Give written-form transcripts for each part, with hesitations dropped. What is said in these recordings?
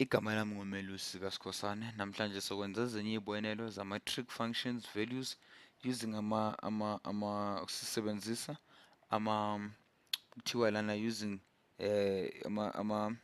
Igama lami nguMelusi kaSkhosana. Namhlanje sokwenza ezinye iy'bonelo zama-trig functions values using ama ama ama sisebenzisa ama kuthiwa lana using ama ama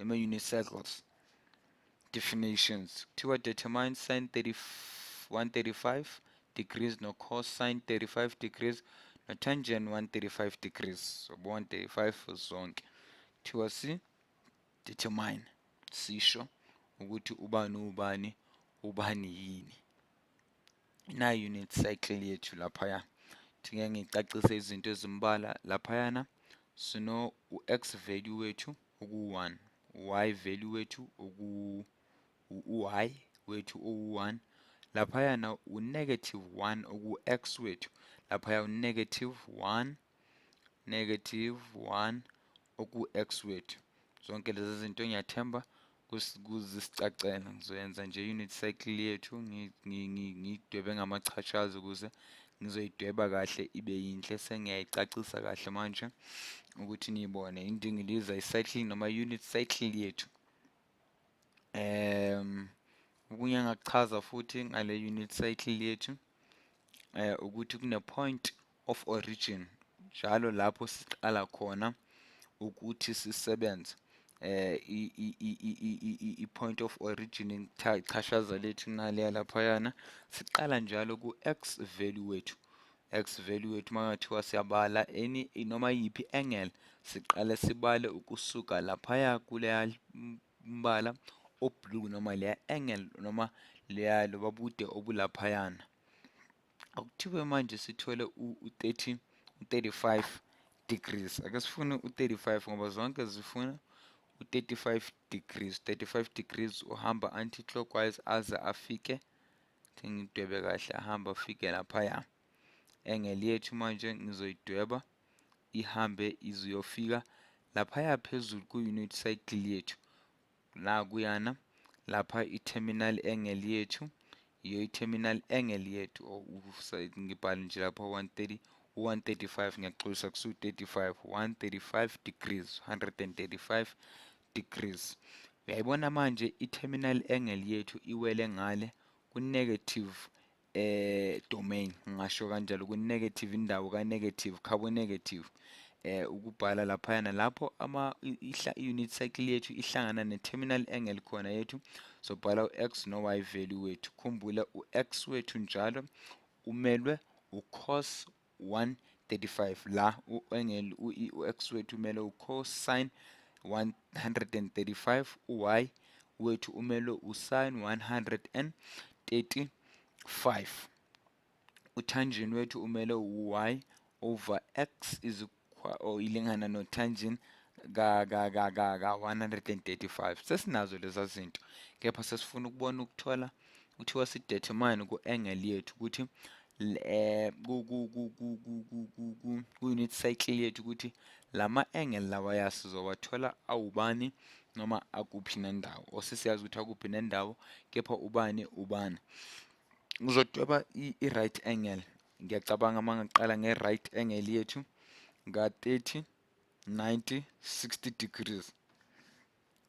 ama-unit circles definitions. Kuthiwa determine sin 30 135 degrees no cosine 35 degrees no tangent 135 degrees. So 135 zonke. Kuthiwa si determine sisho ukuthi ubani ubani ubani yini. Nayi unit cycle yethu laphaya. Thi ngeke ngicacise izinto ezimbala laphayana. Sino u-x value wethu uku-1, y value wethu uku u-y wethu uwu-1 laphayana, u-negative 1 oku-x wethu laphaya, u-negative 1, negative 1 oku-x wethu. Zonke lezi zinto ngiyathemba kuzisicacela. Ngizoyenza nje unit cycle yethu, ngiyidwebe ngamachashazi ukuze ngizoyidweba kahle ibe yinhle. Sengiyayicacisa kahle manje ukuthi niyibone indingiliza i-cycle noma unit cycle yethu. Okunye engingakuchaza futhi ngale unit cycle yethu ukuthi kune point of origin njalo lapho siqala khona ukuthi sisebenze. I-point of origin, ichashaza lethu naliya laphayana, siqala njalo ku-x value wethu. X value wethu, uma ngathiwa siyabala any noma yiphi angle, siqale sibale ukusuka laphaya kuleya mbala o-blue noma leya angle noma leya loba bude obulaphayana. Akuthiwe manje sithole u-30, u-35 degrees. Ake sifune u-35 ngoba zonke zifuna u-35 degrees. 35 degrees uhamba anti-clockwise aze afike, ngidwebe kahle, ahamba afike laphaya. Angle yethu manje ngizoyidweba ihambe iziyofika laphaya phezulu ku-unit cycle yethu. La kuyana lapha i-terminal angle yethu, iyo i-terminal angle yethu. Ngibhale nje lapha 130, 135, ngiyaxolisa, kusu-35, 135 degrees, 135 degrees. Uyayibona manje i-terminal angle yethu iwele ngale ku-negative domain, ngingasho kanjalo, ku-negative, indawo ka-negative, khabo negative. Ukubhala laphayana lapho ama i-unit cycle yethu ihlangana ne-terminal angle khona yethu, sobhala u-x no-y value wethu. Khumbula u-x wethu njalo umelwe u-cos 135, la u-angle u-x wethu umelwe u-cosine 135, u-y wethu umelwe u-sin 135. Utangent wethu umele u-y over x is or ilingana no-tangent ka ka ka ka ka 135. Sesinazo leza zinto, kepha sesifuna ukubona ukuthola, kuthiwa si-determine ku-angle yethu ukuthi ku-unit cycle yethu ukuthi lama angle lawaya sizowathola awubani noma akuphi nendawo, osesiyazi ukuthi akuphi nendawo, kepha ubani ubani. Ngizodweba i-right angle. Ngiyacabanga uma ngaqala nge-right angle yethu nga-30, 90, 60 degrees,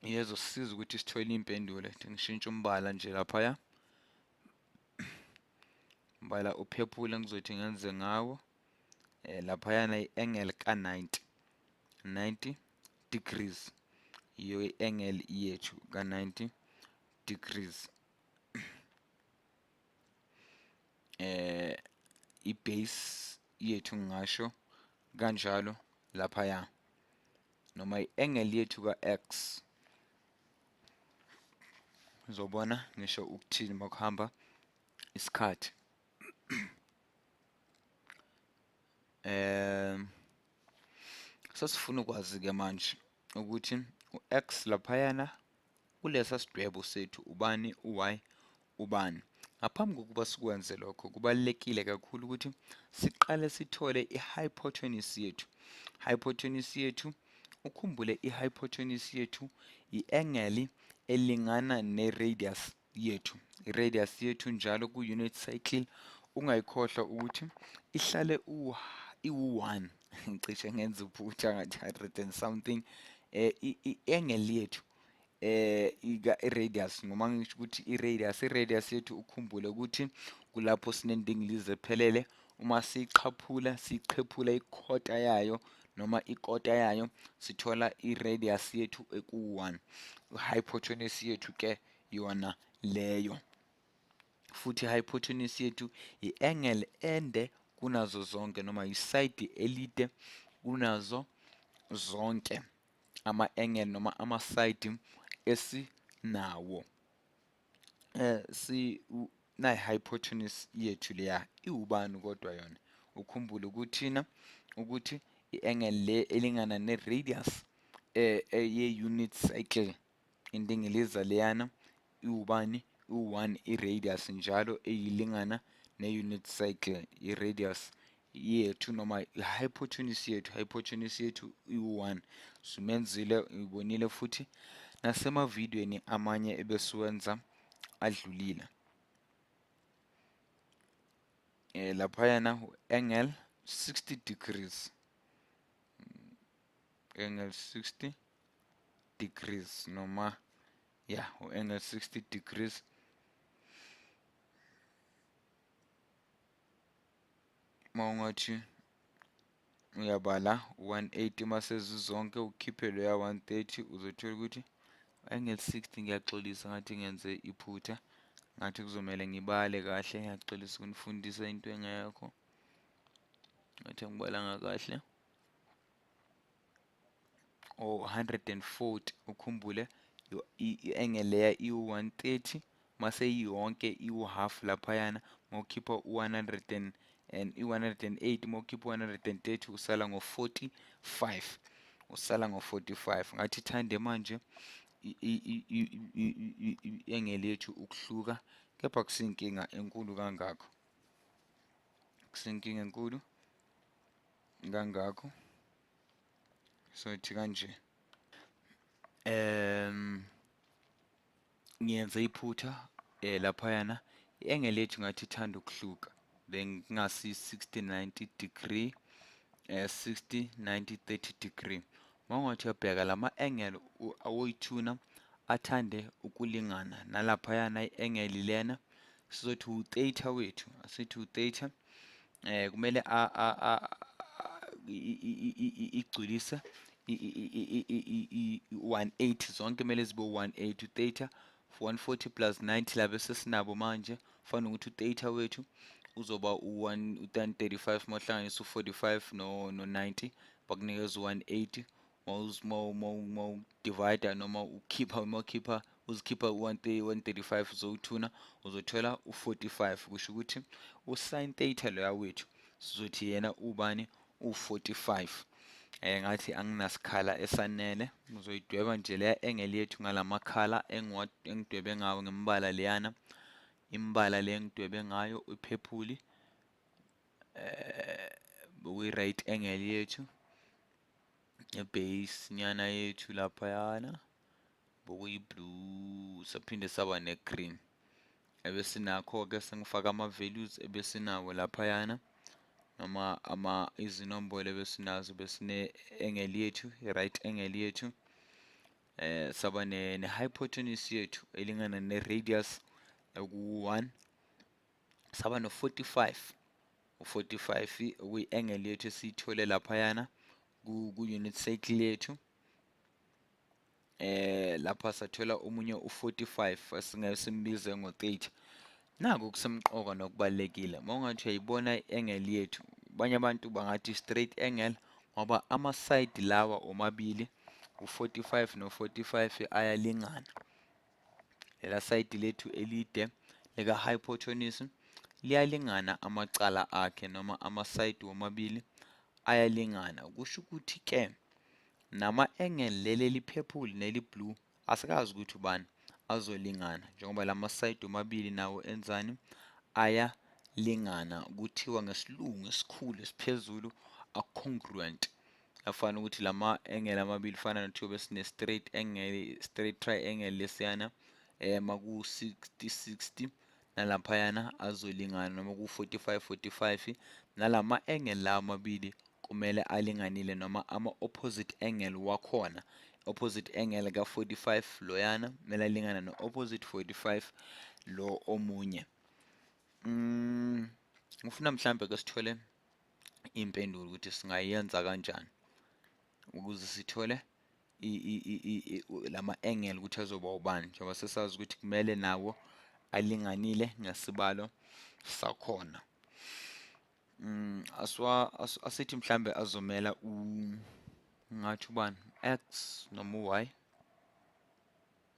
iyezosisiza ukuthi sithole iy'mpendulo. Ngishintshe umbala nje laphaya, umbala uphephule ngizothi ngenze ngawo laphayana i-angle ka-90, 90 degrees, iyo i-angle yethu ka-90 degrees. I-base yethu ngingasho kanjalo laphaya, noma i-angle yethu ka-x. Uzobona ngisho ukuthini makuhamba isikhathi. Sesifuna ukwazi-ke manje ukuthi u-x laphayana kulesa sidwebo sethu ubani, u-y ubani. Ngaphambi kokuba sikwenze lokho, kubalulekile kakhulu ukuthi siqale sithole i-hypotenuse yethu. Hypotenuse yethu, ukhumbule i-hypotenuse yethu i-angle elingana ne-radius yethu. I-radius yethu njalo ku-unit cycle ungayikhohlwa ukuthi ihlale iwu-1. Ngicishe ngenza iphutha ngathi 100 and something. I-angle yethu I-radius, noma ngisho ukuthi i-radius yethu, ukhumbule ukuthi kulapho sinendingilizi ephelele, uma siyiqhaphula siyiqhephula ikhota yayo noma ikota yayo, sithola i-radius yethu eku-1. I-hypotenuse yethu ke yona leyo. Futhi i-hypotenuse yethu i-angle ende kunazo zonke, noma isayidi elide kunazo zonke ama-angle noma amasayidi esinawo. Si nayi hypotenuse yethu leya iwubani kodwa yona? Ukhumbule ukuthina ukuthi i-angle le elingana ne-radius ye-unit circle, indingiliza leyana iwubani? Iwu-1 i-radius njalo eyilingana ne-unit circle, i-radius yethu noma i-hypotenuse yethu. Hypotenuse yethu iwu-1, simenzile, uyibonile futhi nasemavidweni amanye ebesiwenza adlulile. Laphayana angle 60 degrees, angle 60 degrees noma ya angle 60 degrees. Mawungathi uyabala 180 masezizonke ukhiphe loya 130, uzothola ukuthi angle 60. Ngiyaxolisa, ngathi ngenze iphutha, ngathi kuzomele ngibale kahle. Ngiyaxolisa ukunifundisa into engekho, ngathi angibalanga kahle. O 140, ukhumbule i-angle leya iwu-130 mase iyonke iwu-half laphayana, mawukhipha u-100 and i-180, mawukhipha u-130 usala ngo-45, usala ngo-45. Ngathi ithande manje i-angle yethu ukuhluka, kepha kusinkinga enkulu kangakho, kusinkinga enkulu kangakho. So ithi kanje, ngiyenze iphutha laphayana, i-angle yethu ngathi ithanda ukuhluka, bengingasi 60 90 degree, 60 90 30 degree. Mawungathi uyabheka lama angle awoyithuna athande ukulingana nalaphayana i-angle lena sizothi u-theta wethu, asithi u-theta kumele igculise i-180 zonke, kumele zibe 180. Theta 140 plus 90 labe sesinabo manje, fana ukuthi utheta wethu uzoba u-135, mawuhlanganisa u-45 no-90 bakunikeza u-180. Mawudivida noma ukhipha, mawukhipha uzikhipha u-135 uzowuthuna, uzothola u-45. Kusho ukuthi u-sin theta loya wethu sizothi yena ubani? U-45. Ngathi anginasikhala esanele, ngizoyidweba nje leya angle yethu ngalamakhala engidwebe ngawo ngembala leyana, imbala le engidwebe ngayo iphephuli, bekuyi-right angle yethu, ebase nyana yethu laphayana bokuyi-blue, saphinde saba ne-green. Ebesinakho-ke sengifaka ama-values ebesinawo laphayana noma ama izinombolo ebesinazo, besine-angle yethu, i-right angle yethu, saba ne-hypotenuse yethu elingana ne-radius eku-1, saba no-45, u-45 okuyi-angle yethu esiyithole laphayana ku-unit circle yethu. Lapha sathola omunye u-45 esingeke simbize ngo-30. Naku kusemqoka nokubalulekile, uma ungathi uyayibona i-angle yethu, abanye abantu bangathi straight angle ngoba ama-side lawa omabili u-45 no-45 ayalingana. Lela side lethu elide lika-hypotenuse liyalingana amacala akhe noma ama-side womabili ayalingana. Kusho ukuthi ke nama-angle leli eli-purple neli-blue asikazi ukuthi ubani azolingana, njengoba lama side omabili nawo enzani, ayalingana. Kuthiwa ngesilungu esikhulu esiphezulu a-congruent. Afana ukuthi lama angle amabili fana nothiwa besine straight angle, straight triangle lesiyana, maku 60 60 nalaphayana azolingana, noma ku 45 45 nalama angle lawa amabili kumele alinganile, noma ama opposite angle wakhona Opposite angle ka-45 loyana kumele alingane no-opposite 45 lo omunye. Ngifuna mhlambe ke sithole impendulo ukuthi singayenza kanjani ukuze sithole lama angle ukuthi azoba ubani, njengoba sesazi ukuthi kumele nawo alinganile ngesibalo sakhona. Asithi mhlambe azomela ngathi ubani, x noma y,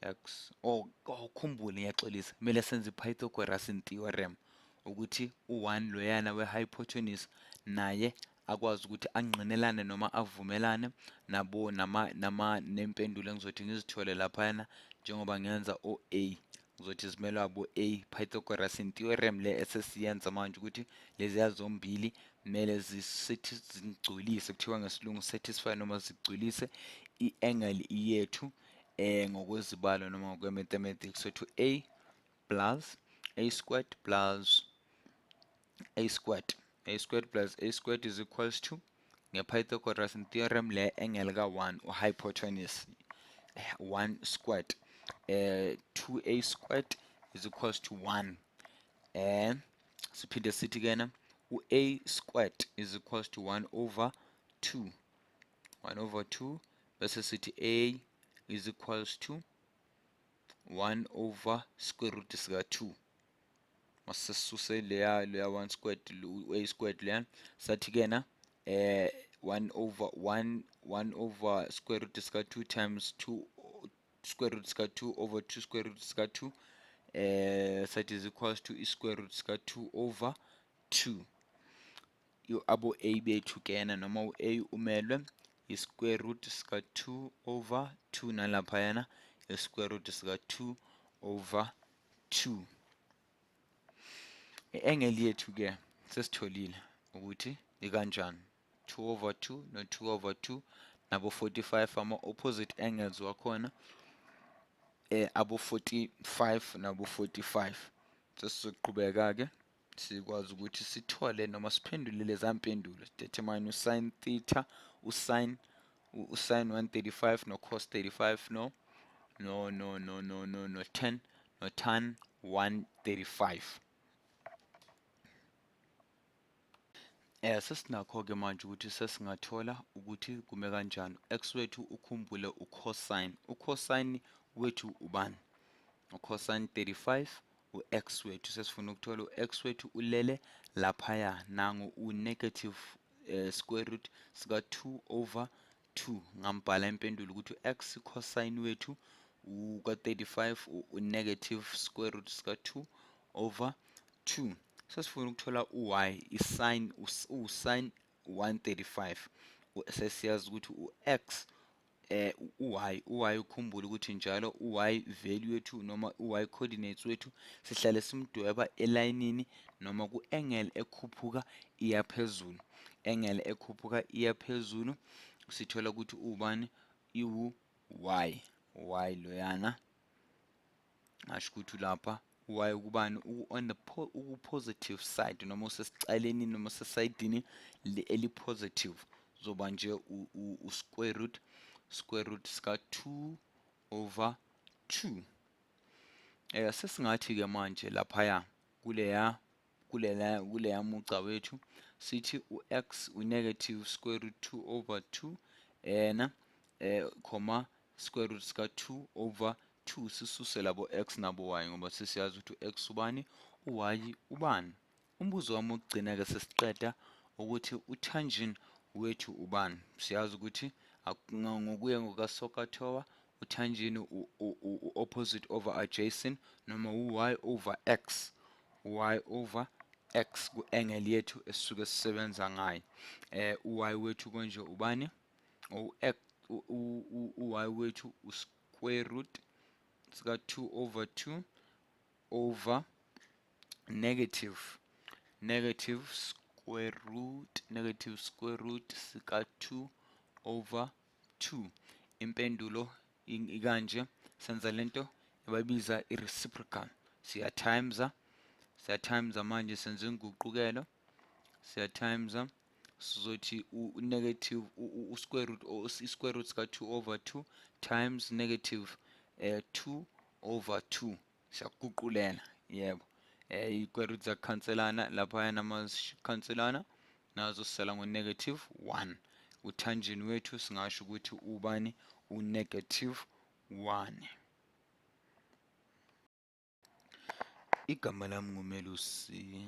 x. Oh, khumbule, ngiyaxolisa, kumele senze i-Pythagoras theorem ukuthi u-1 loyana we-hypotenuse naye akwazi ukuthi angqinelane noma avumelane nabo nama nempendulo engizothi ngizithole laphayana, njengoba ngenza o-A ngizothi zimelwe abo-A. Pythagoras theorem le esesiyenza manje ukuthi leziya zombili kumele zigculise, kuthiwa ngesilungu satisfy noma zigculise i-angle yethu ngokwezibalo noma ngokwe-mathematics. So to A plus A squared plus A squared, A squared plus A squared is equals to nge-Pythagoras theorem le angle ka-1 u-hypotenuse 1 squared, 2a squared is equals to 1. Siphinde sithi kena u-a squared is equals to 1 over 2, 1 over 2, bese sithi a is equals to 1 over square root sika 2. Masesisuse leya 1 squared, a squared leya, sathi kena 1 over 1, 1 over square root sika 2 times 2 square root sika 2 over 2 square root sika 2, that is equals to square root sika 2 over 2. Abo a bethu kena noma u a umelwe i square root sika 2 over 2, nalaphayana i square root sika 2 over 2. I-angle yethu ke sesitholile ukuthi ikanjani, 2 over 2 no 2 over 2 nabo 45, ama opposite angles wakhona abo 45 nabo 45. Sesizoqhubeka ke sikwazi ukuthi sithole noma siphendule leza mpendulo, determine u-sin theta, u-sin 135 no cos 35 no no no no no no no 10 no tan 135. Sesinakho ke manje ukuthi sesingathola ukuthi kume kanjani. X wethu ukhumbule ucosine, ucosine wethu ubani? Ucosine 35 u-x wethu. Sesifuna ukuthola u-x wethu ulele laphaya, nangu u-negative square root sika 2 over 2. Ngambhala impendulo ukuthi u-x cosine wethu uka 35 u-negative square root sika 2 over 2. Sesifuna ukuthola u-y, i-sin, u-sin 135. Sesiyazi ukuthi u-x u-y ukhumbule ukuthi njalo u-y value yethu noma u-y coordinates wethu sihlale simdweba elayinini noma ku-angle ekhuphuka iya phezulu, angle ekhuphuka iya phezulu, sithola ukuthi ubani iwu-y, y loyana ngasho ukuthi lapha y ukubani on the uku-positive side noma usesicaleni noma usesayidini eli-positive, zoba nje u-square root, square root sika 2 over 2. Sesingathi ke manje laphaya kuleya mugca wethu sithi u-x u-negative square root 2 over 2 ena comma square root sika 2 over 2, sisuse labo x nabo y ngoba sesiyazi ukuthi u-x ubani u-y ubani. Umbuzo wami wokugcina ke sesiqeda ukuthi u-tangent wethu ubani. Siyazi ukuthi ngokuya ngokaSOHCAHTOA u-tangent u-opposite over adjacent noma u-y over x, y over x ku-angle yethu esisuke sisebenza ngayo. U-y wethu konje ubani? U-x, u-y wethu u-square root sika 2 over 2 over negative square root, negative square root sika 2 over 2. Impendulo ikanje, senza lento ebayibiza i-reciprocal, siya timesa manje, senza inguqukelo, siya timesa Sizothi u-negative u-square root, i-square root sika-2 over 2 times negative 2 over 2. Siyakuguqulela, yebo. I-square root ziyakhanselana laphayana, mazikhanselana nazo sisala ngo-negative 1. Uthanjeni wethu singasho ukuthi ubani? U-negative 1. Igama lami nguMelusi.